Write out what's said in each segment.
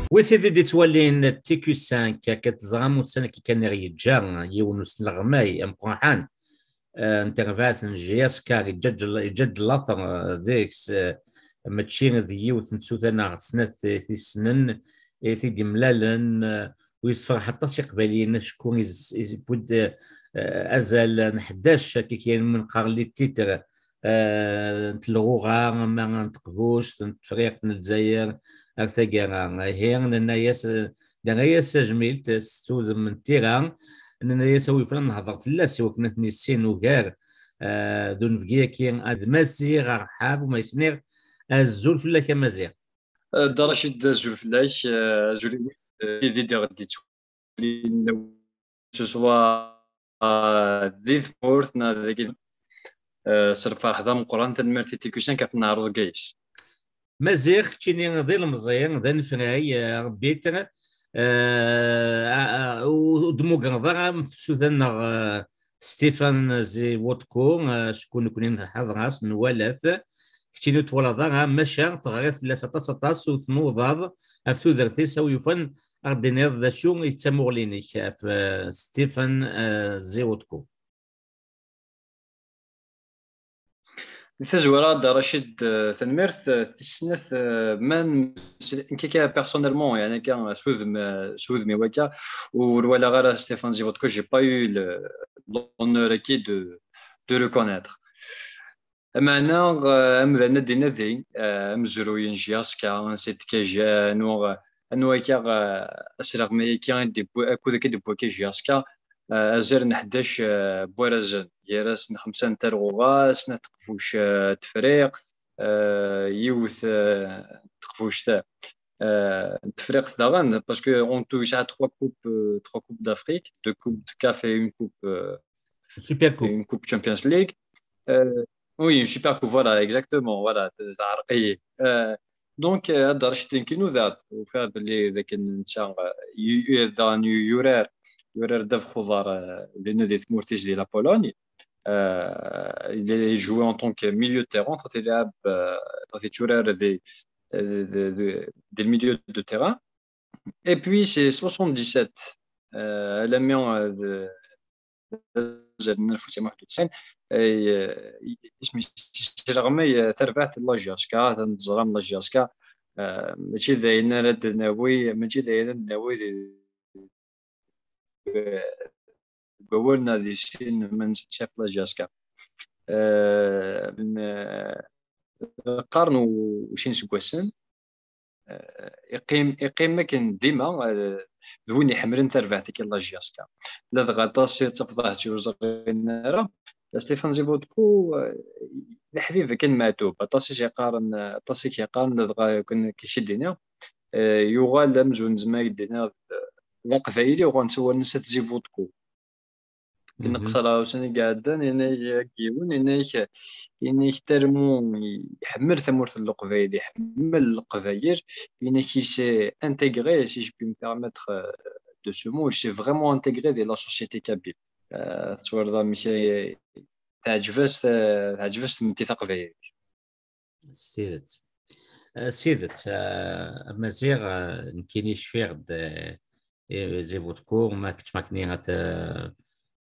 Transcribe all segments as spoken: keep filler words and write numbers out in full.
Wi tid i d-ittwalin T Q cinq, akka teẓram ussan-agi kan i ɣ-yeǧǧa yiwen n usleɣmay ameqqran, eh, n terbaɛt n J S K, yeǧǧa-d, yeǧǧa-d later, eh, deg-s, eh, mačči d yiwet n tsuta neɣ d snat i t-issnen, i t-id-imlalen, eh, u yessefreḥ aṭas Iqbayliyen acku is-, is-, yewwi-d, eh, azal n ḥdac, akka kan mi neqqar les titres, eh, n tlɣuɣa, ama n teqbuct, n tefriqt n Lezzayer ar taggara. Ihi, nenna-yas, nerra-yas tajmilt s tudem n tira, nenna-yas a wi yufan ad nehder fell-as i wakken ad t-nissin ugar, eh, d unebgi-agi ad Maziɣ Arḥab, u ma yesniɣ, azul fell-ak a Maziɣ. Eh, Dda Racid, azul fell-ak, eh, azul i wid, eh, i d-, i d-, i ɣ-d-yettwalin, que ce soit, eh, di tmurt neɣ dagi, eh, s lferḥ d ameqqran, tanemmirt i T Q cinq ɣef neɛruḍ-agi. Maziɣ, keččini d ilemẓi, d anefray, eh, arbitre, eh, eh, ur d-tmugreḍ ara am tsuta-nneɣ, eh, Stéphane Zewotko, eh, acku nekkni nḥeḍer-as, nwala-t. Keččini ur twalaḍ ara, maca teɣriḍ fell-as aṭas, aṭas, u tnudaḍ ɣef tudert-is, a wi yufan ad ɣ-d-tiniḍ d acu i d tamuɣli-inek ɣef, eh, Stéphane, eh, Zewotko. Di tazwara, Dda Racid, eh, tanemmirt. Eh, tis snat, eh, ma n-, s-, nekk akka personnellement, yeɛni akka s wudem, eh, s wudem-iw akka, ur walaɣ ara Stéphane Zewotko, j'ai pas eu le, l'honneur-agi de, de le connaître. Ameɛna, eh, amdan ad d-inadi, eh, amezruy n J S K, ansi d-tkaj, eh, anwa, anwa akka, eh, asleɣmay-agi i d-iwwi-, akud akka i d-iwwi akka J S K, eh, azal n ḥdac, eh, n warrazen, gar-asen xemsa n talɣuɣa, snat n teqbuc, eh, n Tefriqt, eh, yiwet, eh, n teqbuct, eh, n Tefriqt daɣen, parce que en tout, yesɛa trois coupes, euh, trois coupes d'Afrique, deux coupes de caf et une coupe, euh, Super Coupe. Une coupe Champions League. Euh, oui, une Super Coupe, voilà, exactement, voilà, teɛreq-iyi. Euh, donc, euh, Dda Racid, nekk nudaɣ-d, ufiɣ belli d akken netta, euh, yu-, yu-, daɣen yu-, yurar, yurar ddabex uḍar, euh, dinna di tmurt-is di la Pologne. Euh, il est joué en tant que milieu de terrain, tant il a, euh, tant il joue des, des, des, des milieux de terrain. Et puis, c'est soixante-dix-sept, euh, à la main, euh, de, de, de, euh, isem-is isleɣmay, euh, tarbaɛt n la J S K, tanezzra n la J S K, euh, mačči d ayen ara d-nawi, mačči d ayen ara d-nawi di, deg wawal neɣ di sin ma neččaf la J S K. Eh, n, eh, qqaren u-, u sin iseggasen, eh, iqqim, iqqim akken dima, eh, d win iḥemmlen tarbaɛt akken la J S K. Ladɣa aṭas i ttafeḍ ahat ur ẓrin ara. Stéphane Zivotko, eh, d aḥbib akken meɛtub. Aṭas i s-yeqqaren, aṭas i k-yeqqaren, ladɣa akken k-, k-id-iniɣ. Eh, yuɣal amzun nezmer ad d-iniɣ d, d aqbayli, uɣalen ssawalen-as At Zivotko. Neqṣer ɣer ussan i iɛeddan, yenna-k yiwen, yenna-k, yenna-k tellement iḥemmel tamurt n Leqbayel, iḥemmel Leqbayel, yenna-k il s'est intégré, si je puis me permettre, euh, de ce mot, il s'est vraiment intégré dans la société kabyle. Euh, tettwaliḍ amek ay, teɛǧeb-as, euh, teɛǧeb-as tmetti taqbaylit. S tidet. Eh, s tidet, eh, a Maziɣ, eh, nekkini cfiɣ-d, eh, eh, Zivotko, ma kečč ma kni at, eh,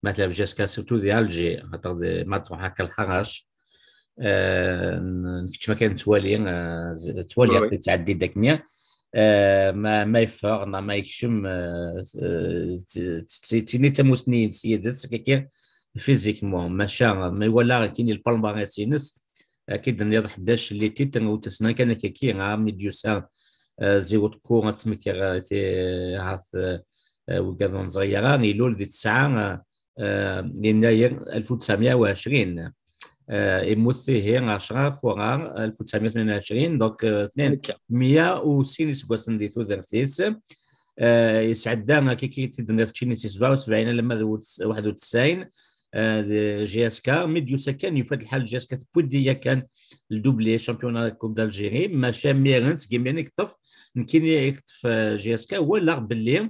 ma tlab J S K, surtout di Alger, xaṭer di, ma tṛuḥ akka lḥarac, eh, n-, kečč ma kan ttwali, eh, z-, ttwali Oui, oui. Yettɛeddi-d akkenni, eh, ma, ma yeffeɣ, neɣ ma yekcem, eh, eh, t-, t-, t-, tini d tamusni s yid-s, kiki, physiquement, maca, ma iwala akkin le palmarès-ines, akka d-tenniḍ ḥdac les titres, ur ttasen kan akka-kki, ah, mi d-yusa, eh, Zivotko, ad smektiɣ, eh, ti-, ahat, eh, wigad ur neẓri ara, ilul di tesɛa, eh, yennayer alef u tesɛemya u ɛecrin. Eh, immut ihi ɛecra furar alef u tesɛemya u tmanya u ɛecrin, donc, eh, tnin, Akka. Meyya u sin iseggasen di tudert-is. Eh, yesɛedda, akka-kki t-id-tenniḍ, keččini si sebɛa u sebɛin alamma d waḥed u tesɛin, eh, d J S K, mi d-yusa kan, yufa-d lḥal J S K tewwi-d yakan le doublé, championnat Coupe d'Algérie, maca imiren, seg imiren i yeṭṭef, nekkini i yeṭṭef, eh, J S K, walaɣ belli,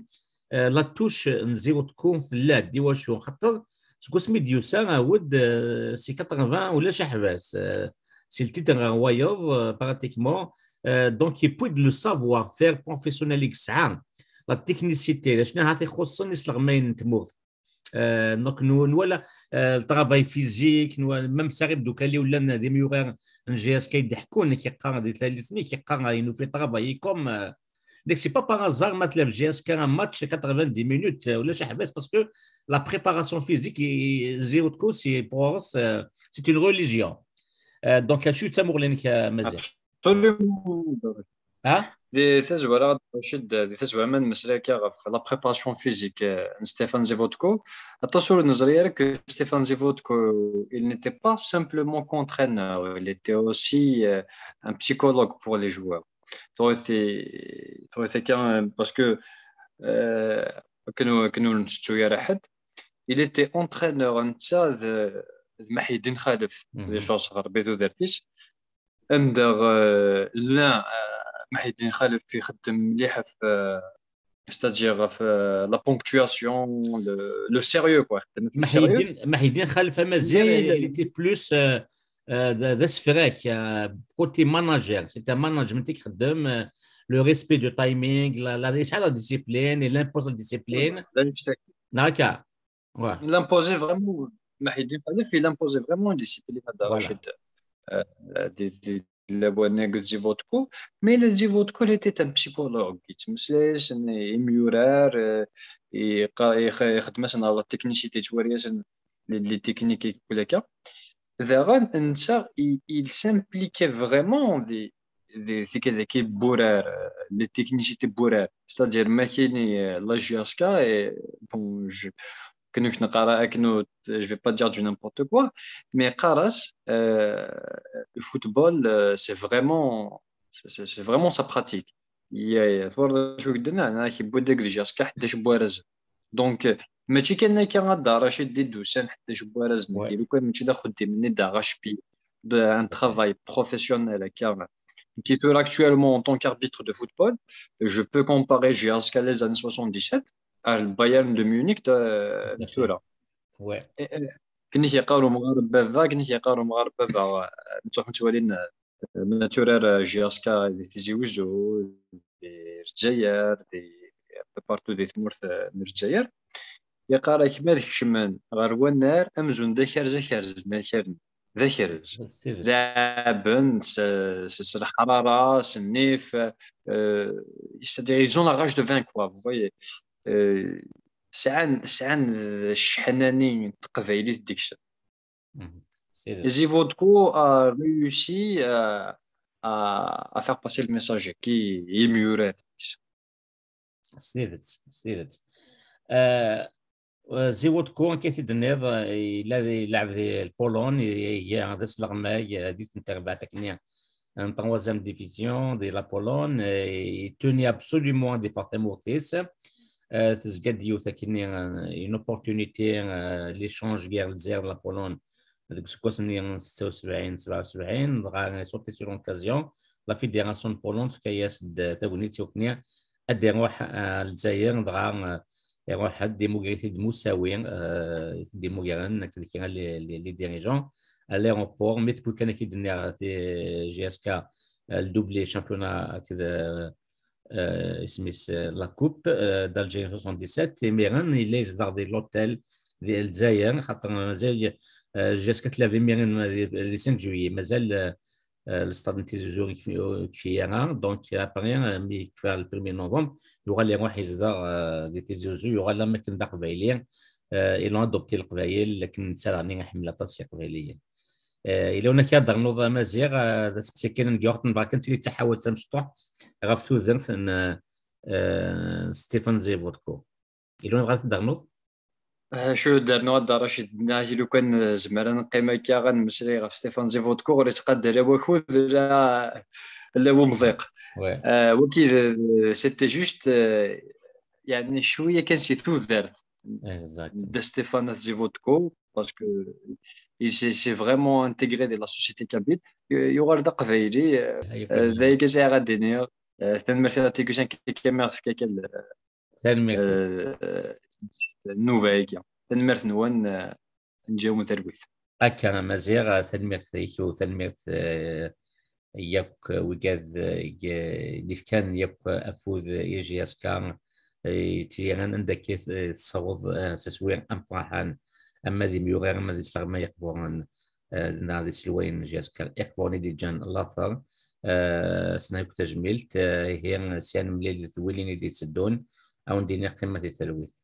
eh, la touche n Zivotko tella-d, iwacu? Xaṭer seg wasmi d-yusa, awed, eh, si quatre-vingts ulac aḥbas, eh, si le titre ɣer wayeḍ, eh, pratiquement, Euh, donc, yewwi-d le savoir-faire professionnel i yesɛa, la technicité, d acu n ahat ixuṣṣen isleɣmayen n tmurt. Euh, donc, nu-, nwala, euh, le travail physique, nwala, même Saɣib d ukali llan d imyurar n J S K i d-ḥekkun, ki qqar di tallit-nni, ki qqar, il nous fait travailler comme, euh, donc, c'est pas par hasard, ma tella J S K un match quatre-vingt-dix minutes, euh, ولا شي حاجة، parce que la préparation physique, et, et, c'est autre chose, c'est pour eux, euh, c'est une religion. Euh, donc, acu d tamuɣli-nnek, euh, Maziɣ? Absolument. Ah? Di tazwara, Rachid, di tazwara ma nmeslay akka ɣef la préparation physique, euh, n Stefan Zivotko, aṭas ur neẓri ara que Stefan Zivotko, il n'était pas simplement qu'entraîneur, il était aussi, euh, un psychologue pour les joueurs. Tuɣ-it, tuɣ-it akka, parce que, euh, akken ur, akken ur ntettu ara ḥedd, il était entraîneur netta d, d Maḥiddin Xalef, d acu ɣer tudert-is. Anda, euh, llan, euh, Maḥiddin Xalef ixeddem mliḥ ɣef, euh, c'est-à-dire ɣef, euh, la ponctuation, le, le sérieux, quoi. Ixeddem ɣef le sérieux. Maḥiddin, Maḥiddin Xalef Amaziɣ, il était plus, euh, euh, d, d asefrak, euh, côté manager. C'est un management i ixeddem, euh, le respect du timing, la, la, la discipline, il impose la discipline. D'accord. Il imposait vraiment, Maḥiddin Xalef, il imposait vraiment une discipline à Rachid. Euh, des, des, lawan akked Zivotko, mais le Zivotko, il était un psychologue, yettmeslay-asen i imyurar, euh, iqa-, ix-, ixeddem-asen ɣer la technicité, yettwari-asen les, les techniques i kul akka. Daɣen, netta, il, il s'impliquait vraiment di, di, di, di, di wurar, euh, les technicités n wurar. C'est-à-dire, ma kini, euh, la J S K, et, bon, je, akken ur neqqar, akken ur, je vais pas dire du n'importe quoi, mais qqar-as, euh, le football, euh, c'est vraiment, c'est, c'est, c'est vraiment sa pratique. Ya, ya, twalaḍ acu i d-nnan, ah, yewwi-d akked J S K ḥdac n warrazen. Donc, euh, mačči kan akka a Dda Racid d-usan ḥdac n warrazen, lukan mačči d axeddim-nni d'arrache-pied, d, un travail professionnel akka. Qui, actuellement, en tant qu'arbitre de football, je peux comparer J S K les années soixante-dix-sept ar Bayern de Munich de, de tura. Ouais. Akken i k-yeqqar umɣar n baba, akken i k-yeqqar umɣar n baba, euh, nettruḥ nettwali, euh, ma turar, euh, J S K di Tizi Wezzu, di Lezzayer, di, un peu partout di tmurt, euh, n Lezzayer. Yeqqar-ak ma ad kecmen ɣer wannar amzun d akerz, akerz n akal, d akerz. Leɛben s, s, s leḥrara, s nnif, euh, c'est-à-dire, ils ont la rage de vaincre, quoi, vous voyez. Euh, sɛan, sɛan, euh, cḥenani n teqbaylit deg-sen. Zivotko a réussi, euh, à, à faire passer le message qui est mieux. S tidet, s tidet. Euh, Zivotko, akka i t-id-tenniḍ, yella di, yelɛeb di Pologne, iga d asleɣmay, euh, di terbaɛt akkenni en troisième division de la Pologne, euh, il tenait absolument ad iffeɣ tamurt-is. Euh, tezga-d yiwet akkenni, euh, une opportunité, euh, l'échange gar Lezzayer d la Pologne deg useggas-nni setta u sebɛin, sebɛa u sebɛin, dɣa sauté sur l'occasion, la fédération de Pologne tefka-yas-d tagnit i wakken ad iruḥ, euh, Lezzayer, dɣa, euh, iruḥ-d, imuger-it-id Musawi, euh, i t-id-imugren akked kra les, les, les dirigeants à l'aéroport, mais tewwi kan, akka i d-nniɣ, J S K, euh, le doublé championnat akked, euh, euh, isem-is, euh, la coupe, euh, d'Algérie soixante-dix-sept, imiren yella yezdeɣ di l'hôtel di Lezzayer, xaṭer mazal, euh, J S K tlab imiren di, di cinq juillet, mazal, euh, euh, le stade n Tizi Uzzu ur yekfi, ur yekfi ara. Donc, après, euh, mi yekfa le premier novembre, yuɣal iruḥ yezdeɣ, euh, di Tizi Uzzu, yuɣal am akken d aqbayli. Euh, ils l'ont adopté Leqbayel, akken netta daɣen iḥemmel aṭas Iqbayliyen. Euh, yella wayen akka ad d-ternuḍ a Maziɣ, euh, d aseqsi kan n Gyorten, bɣa kan tili d taḥawalt tamecṭuḥt ɣef tudert n, euh, Stefan Zivotko. Yella wayen bɣa ad d-ternuḍ? Acu d-rnuɣ a Dda Racid, nniɣ-ak lukan nezmer ad neqqim akka ad nemmeslay ɣef Stefan Zivotko, ur yettqadar la wakud la, la umḍiq. Ouais. Euh, waki d, c'était juste, euh, يعني شوية kan si tudert Exact. de Stefan Zivotko, parce que il s'est, s'est vraiment intégré dans la société kabyle. Yuɣal d aqbayli, euh, Aywa. euh, d aya kan sɛiɣ ad d-iniɣ. Euh, tanemmirt i la T Q cinq, kamir tefka kan, Tanemmirt. euh, nnuba-agi. Tanemmirt-nwen, euh, nǧawem talwit. Akka, Maziɣ, tanemmirt-ik u tanemmirt, euh, yakk wigad i d-ifkan yakk afud i J S K, yettili anda akka tessaweḍ s aswi amefraḥan, ama d imyurar ama d isleɣmay iqburen neɣ d iselwayen n J S K iqburen i d-iǧǧan later. Sna yakk tajmilt, ihi sya nemlil d wilin i d-itteddun, a wen-d-iniɣ qqimet di talwit.